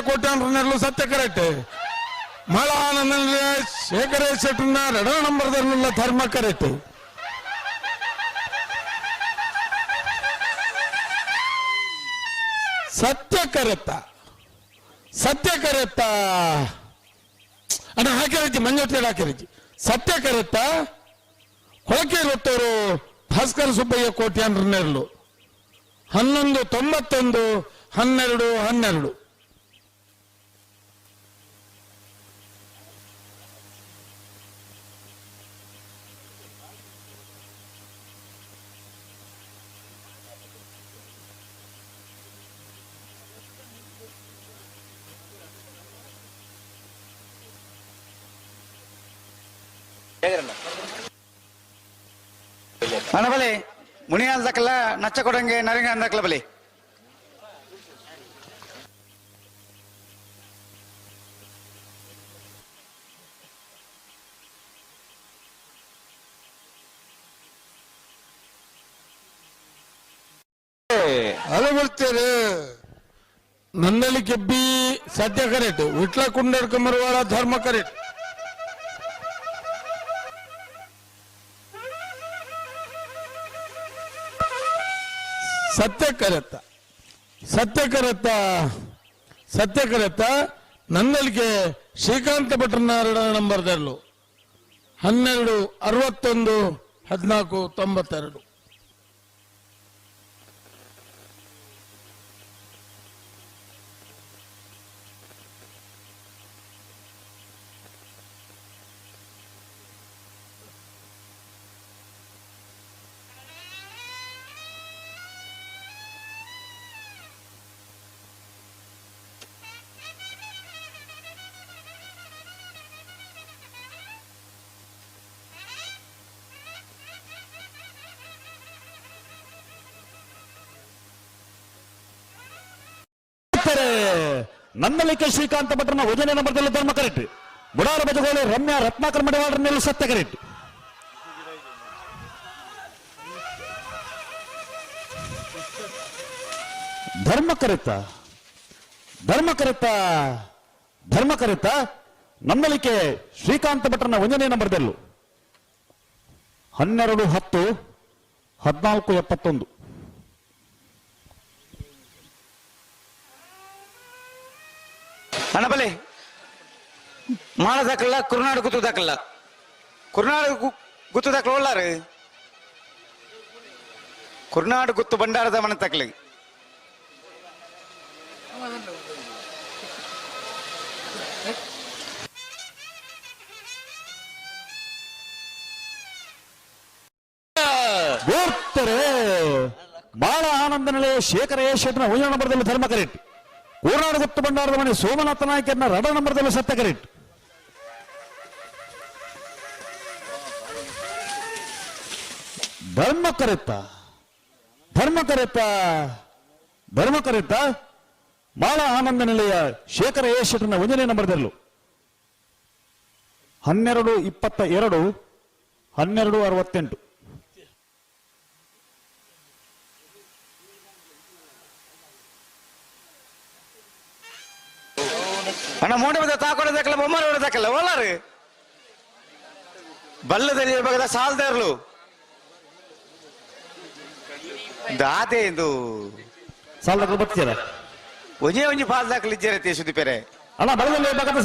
Kotian ಸತ್ಯ correct. ಮಳ ಆನಂದ ಶೇಖರ ಶೆಟ್ಟನ ಎರಡನೇ ನಂಬರ್ದಲ್ಲ ಧರ್ಮ ಕರೆಕ್ಟ್. ಸತ್ಯ ಕರೆತ್ತ, ಸತ್ಯ ಕರೆತ್ತ ಅಣ್ಣ ಹಾಕಿರಜ್ಜಿ, ಮಂಜೊಟ್ಟೆ ಹಾಕಿರಜ್ಜಿ. ಸತ್ಯ ಕರೆತ್ತ ಕೊಳಕೆ ರೊತ್ತವರು ಭಾಸ್ಕರ ಸುಬ್ಬಯ್ಯ ಕೋಟ್ಯಾನ್ ನೆರಳು. 11.91, 12.12. ಅಣ್ಣ ಬಲಿ ಮುನಿಯಾಲ್ ದಕ್ಕಲ್ಲ, ನಚ್ಚ ಕೊಡಂಗೆ ನರಿಂಗ ಅಂದಕ್ಕಲ್ಲ ಬಲಿ. ಅದು ಬರ್ತೀರಿ. ನಂದಳಿ ಕೆಬ್ಬಿ ಸತ್ಯ ಕರೆಕ್ಟ್. ವಿಟ್ಲ ಕುಂಡಡ್ಕ ಮರವಾಡ ಧರ್ಮ ಕರೆಕ್ಟ್. ಸತ್ಯ ಕರೆತ್ತ, ಸತ್ಯ ಕರೆತ್ತ, ಸತ್ಯ ಕರೆತ್ತ. ನಂದಳಿಕೆ ಶ್ರೀಕಾಂತ ಭಟ್ರನ ಎರಡನೇ ನಂಬರ್ ದರ್ಲು. 12.61, 14.92. ನಂದಲಿಕೆ ಶ್ರೀಕಾಂತ ಭಟ್ರನ ಒಂದನೇ ನಂಬರ್ದಲ್ಲಿ ಧರ್ಮ ಕರೆಕ್ಟ್. ಬುಡಾರ ಬಜಗೋಲೆ ರಮ್ಯಾ ರತ್ನಾಕರ್ ಮಡಿವಾಳರನ್ನೆಲ್ಲ ಸತ್ಯ ಕರೆಕ್ಟ್. ಧರ್ಮ ಕರೆತ್ತ, ಧರ್ಮ ಕರೆತ್ತ, ಧರ್ಮ ಕರೆತ್ತ. ನಂದಲಿಕೆ ಶ್ರೀಕಾಂತ ಭಟ್ರನ ಒಂದನೇ ನಂಬರ್ದಲ್ಲೂ 12.10, 14.71. ಅಣ್ಣ ಬಲಿ ಮಾಳ ದಾಖಲ, ಕುರ್ನಾಡು ಗುತ್ತು ದಾಖಲ, ಕುರ್ನಾಡು ಗುತ್ತು ದಾಖಲ ಒಳ್ಳಾರು. ಕುರ್ನಾಡು ಗುತ್ತು ಭಂಡಾರದ ಮನೆ ತಕ್ಲಿ. ಗೋರ್ತಾರೆ. ಬಾಳ ಆನಂದ ನೆಲೆಯ ಶೇಖರ ಶೆಟ್ಟನ ಒಂದನೇ ನಂಬರ್ದಲ್ಲಿ ಧರ್ಮ ಕರೆಕ್ಟ್. ಕೋನಾಡು ಗುತ್ತು ಭಂಡಾರದ ಮನೆ ಸೋಮನಾಥ ನಾಯಕರನ್ನ ರಡ ನಂಬರ್ದಲ್ಲಿ ಸತ್ಯ ಕರೆಕ್ಟ್. ಧರ್ಮ ಕರೆತ್ತ, ಧರ್ಮ ಕರೆತ್ತ, ಧರ್ಮ ಕರೆತ್ತ. ಬಾಳ ಆನಂದ ನೆಲೆಯ ಶೇಖರ ಎ ಶೆಟ್ಟನ ಒಂದನೇ ನಂಬರ್ದಲ್ಲೂ 12.22, 12.68. ಅಣ್ಣ ಮೋಡಿ ಬಂದ ತಾಕೊಡ ದಾಖಲ, ಬೊಮ್ಮರ ದಾಖಲ ಒಳ್ಳಾರು. ಬಲ್ಲದಲ್ಲಿ ಬಗದ ಸಾಲ್ದಾರ್ಲು ದಾತೆ ಇಂದು. ಸಾಲದ ಬರ್ತೀರ? ಒಂಜೇ ಒಂಜಿ ಪಾಲ್ ದಾಖಲೆ ಇಜ್ಜಾರೆ ಸುದ್ದಿ ಪೇರೆ. ಅಣ್ಣ, ಬಲದಲ್ಲಿ ಭಾಗದ.